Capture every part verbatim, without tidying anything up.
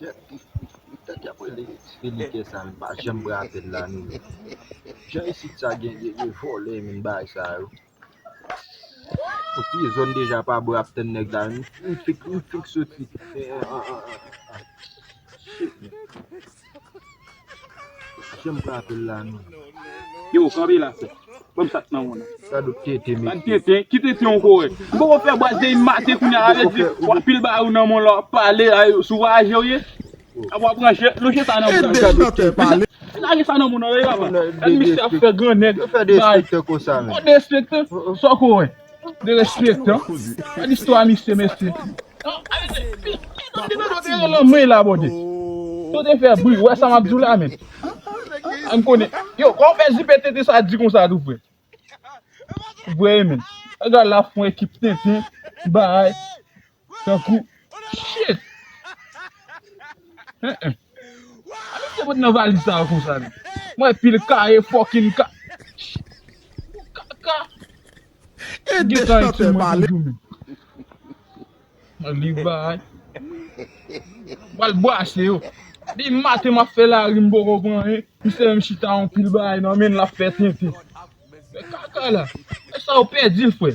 Tèt y ap rele Felike sa, m pa janm pran apèl la, non. Jan isit sa gen, gen, gen vòlè, men bagay sa yo. Ou pi zòn deja pa bò ap tann nèg la, m, m fik, m fik soti. Eh, ah, ah, ah, ah, ah. Shit, man. Janm pran apèl la, non. Yo, kanpe la, frè. Ban m sa k nan men w nan. Sa dòk tenten, mesye. Ban tenten, ki tenten yon kore. M poko fè bwaz de maten kounye a, avè di, w ap pil ba ou nan men w la, w ap pale, a, sou vwayaje w ye. Apre w ap ranche, lonje sa nan men w. Lage sa nan men w nan, yo, papa. Gad misye ap fè grannèg. Yo fè derespektan konsa, men. Yon derespektan? Sa w kore? Derespektan? Gad istwa misye, mesye. Tande nan do te rele mwen la, bòde. Yo te fè bri, wè sa m ap di w la, men. An konnen. Yo, kòman w fè zipe tenten sa di konsa tou, frè? Vre, men. Gad la fon ekip tenten, bay. Tankou. Shit. Hein, hein. A misye pot nan valiz sa yo konsa, men. Mwen pil kaye, fucking ka-, kaka. Ede chantè pale. Li bay. Pral bwase yo. Depi maten m ap fè lari, m poko pran anyen. Misye menm chita yon pil bagay nan men l, l ap fè tenten. Men kaka la. E sa yo pèdi l, frè.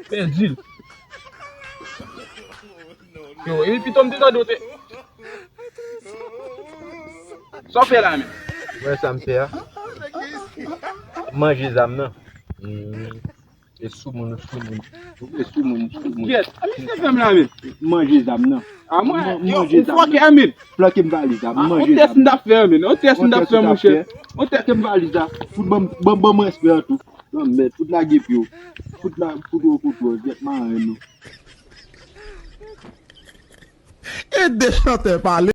Pèdi l. Yo, epi pito m te tande w te. Sa w fè la menm? Wè sa m fè a? Manje zam nan. Hmm. E soumoun, ou soumoun. Ou e soumoun, ou soumoun. Yes, a misye fè m la menm. Manje zam nan. A mwen, yo, ou fòkè a menm. Flanke m valiz la, manje zam nan. Yon tès m t ap fè a menm. Yon tès m t ap fè, monchè. Yon tès m valiz la. Fout ban m, ban m, ban m respè an tou. Lanmèd, fout lage pye w. Fout la, fout yo kote w, gyèt marenn nou. Ede chantè pale.